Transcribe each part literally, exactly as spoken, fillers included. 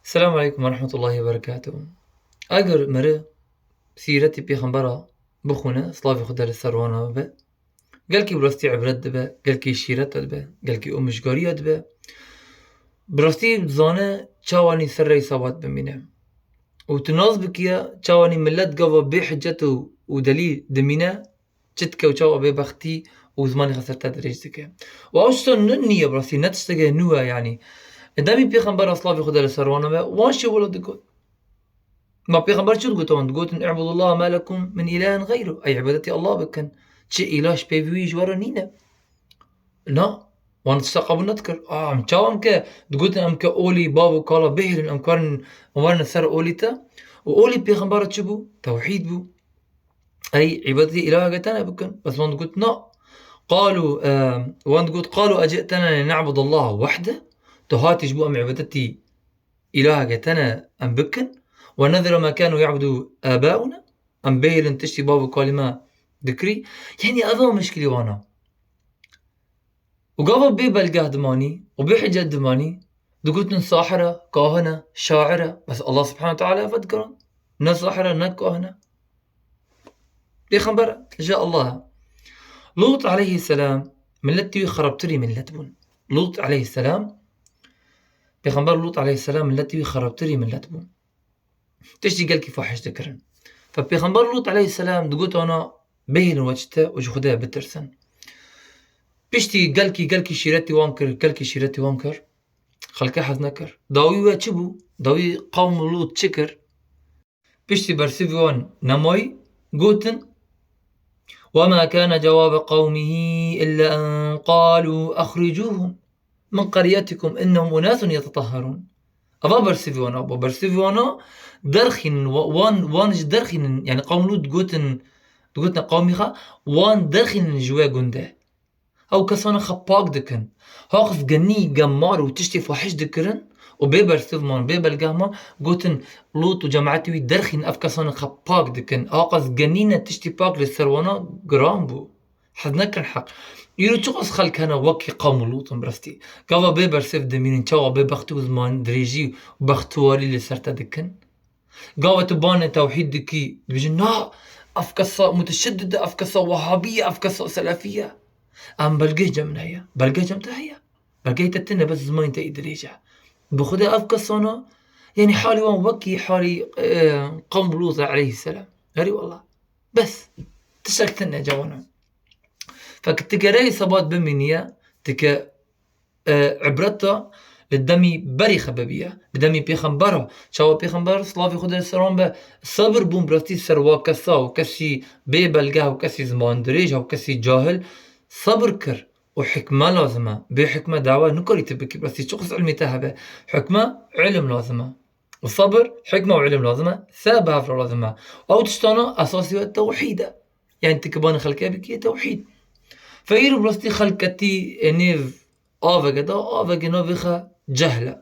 Selamun Aleyküm ve Rahmetullahi ve Berekatuhu. Eger meriv sîretî pêxembera bixwîne, silavê Xwedê li ser wan be, gelkî bi rastî ibret dibe, gelkî şîret dibe, gelkî omijgariya dibe. Bi rastî dizane çawanî ser rey sabat bimîne. Û tu nas bikiye çawanî millet gava bê hicet û, û delîl dimîne, çi dike û çawa bêbextî û zimanê xwe ser te dirêj dike. Û ew tişta nû niye bi rastî, ne tişteke nû ye, yanî. Demî pêxembera silavê Xwedê li ser wan be, wan şêwala digot. Ma pêxember çi digot wan? Digotin, "I'budullaha ma lekum min ilahin xeyru." Ey îbadetî Allah bikin. Çi îlah ji pê vî wî ji we re nîne. Na, wan tişta qebûl nedikir. A, em çawa em ke digotin em ke olî bav û kala bihêlin, em karin werin ser olî te. Û olî pêxembera çi bû? Tewhîd bû. Ey îbadetî îlaheke te ne bikin. Bes wan digot, na. Qalû, e, wan digot, "Qalû eci'tena lina'budallaha wahde." Tu hatî ji bo em îbadetî îlaheke te ne em bikin. "Ve nezira ma kanu ya'budu abauna." Em bihêlin tiştî bav û kalî me dikirî. Yanî ev e mişkilî wana. Û gava bê belgeh dimanî û bê hicet dimanî, digotin sahir e, kahin e, şair e. Bes Allah Subhanahu Teala ev dikirin. Ne sahir e, ne kahin e. Pêxember e, ji Allah e. Lut aleyhisselam, milletî wî xerabtirî millet bûn. Lut aleyhisselam, Pêxember Lut aleyhisselam, milletî wî xerabtirî millet bûn. Tiştî gelkî fahiş dikirin. Fe Pêxember Lut aleyhisselam digot wana, "Bihêlin we çi te û ji Xwedê bitirsin." Piştî gelkî, gelkî şîretî wan kir, gelkî şîretî wan kir. Xelke hez nekir. Dawî we çi bû? Dawî qewm Lut çi kir? Piştî bersivî wan nemayî, gotin, "Ve ma kana cewabe qewmihi illa en qalû exricûhum min qeryetikum innehum unasun yetetahharûn." Eva bersivî wana bû. Bersivî wana derxînin, wa-, wan, wan ji derxînin, yanî qewm Lut digotin, digotine qewmî xwe, wan derxînin ji we gundê. Ew kesana xwe pak dikin. Haqis genî gemar û tiştê fahiş dikirin û bê bersiv man, bê belgeh man, gotin Lut û cemaetê wî derxînin, ev kesana xwe pak dikin. Haqis genî ne tiştê pak li ser wana giran bû. Hez nekin heq. Îro çiqas xelk hene wekî qewm Lut in bi rastî. Gava bê bersiv dimînin, çawa bê bextî û ziman dirêjî û bextiwarî li ser te dikin? Gava tu banê tewhîd dikî, dibêjin, "Na, ev kesa muteşeddid e, ev kesa wehabî ye, ev kesa selefî ye." Em belgê cem ne heye. Belgê cem te heye. Belgê te tune, bes zimanê te î dirêj e. Bi Xwedê ev kesana, yanî halî wan wekî halî, e, qewm Lût e aleyhisselam. Erê wallah. Bes. Tiştek tune cewano. Fekî tu gerê sebat bimîniye, tu ke e, ibreta li demî berî xwe bibiye, li demî pêxembera. Çawa pêxember, silavê Xwedê li ser wan be, sebir bûn bi rastî ser wa kesa û kesî bê belge û kesî zimandirêj û kesî cahil sebir kir û hikme lazim e. Bê hikme dawa nikarî tu bikî, bi rastî çiqas ilmê te hebe. Hikme, ilim lazim e. Û sebir, hikme û ilim lazim e. Se bi hev re lazim e. Ew tiştana esasî we tewhîd e. Yanî tu ki banê xelkê bikî tewhîd. Fe îro bi rastî xelk ketî, e, nêv aveke de, aveke navê xwe cehl e.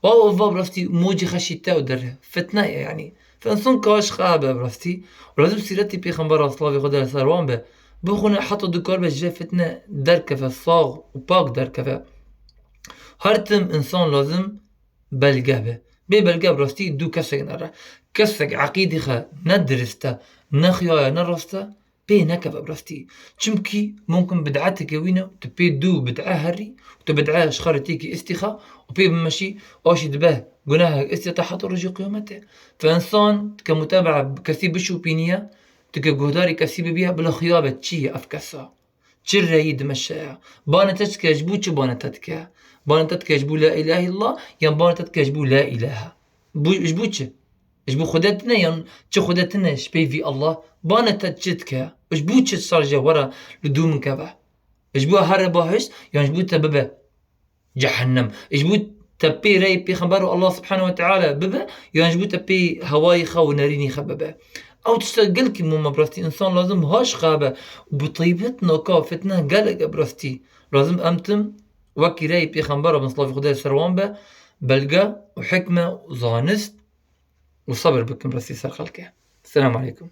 Û ew ava bi rastî mocê xwe şîte û derê. Fitne ye yanî. Fe însan kaş xwe hebe bi rastî. Û lazim sîretî pêxembera silavê Xwedê li ser wan be. Bixwîne heta dikaribe ji vê fitne derkeve, sax û pak derkeve. Her tim însan lazim belge be. Bê belge bi rastî dû kesek nere. Kesek eqîdî xwe ne dirist e, ne xiya ye, ne rast e, pê nekeve bi rastî. Çimkî mumkin bid'eteke wî ne, tu pê dû bid'e herî, tu bid'e ji xwe re têkî istîxa û pê bimeşî, aşî dibe gunehek istîxa te heta rojê qiyametê. Fe însan ke mutebaa kesî bişopîniye, tu ke guhdarî kesî bibiye, bila xiya be çi ye ev kesa. Çi reyî dimeşe ya? Banê te dike ji bo çi banê te dike? Banê te dike ji bo la ilahe illallah yan banê te dike ji bo la ilahe? Bo, ji bo çi? Ji bo Xwedê tune yan çi Xwedê tune ji pey vî Allah? Banê te çi dike? Ji bo çi şarje were li dû min keve? Ji bo here bahişt yan ji bo te bibe cehennem. Ji bo te pê rey pêxember û Allah subhanehu ve teala bibe, yan ji bo te pê hewayê xwe û nerînî xwe bibe. Ew tişta gelkî mûma bi rastî. Însan lazim haş xwe be û bi taybet naka fitne gelek e bi rastî. Lazim em tim wekî rey pêxembera bin silavê Xwedê li ser wan be, belge û hikme û zanist û sebir bikin bi rastî ser xelkê. Selamun Aleyküm.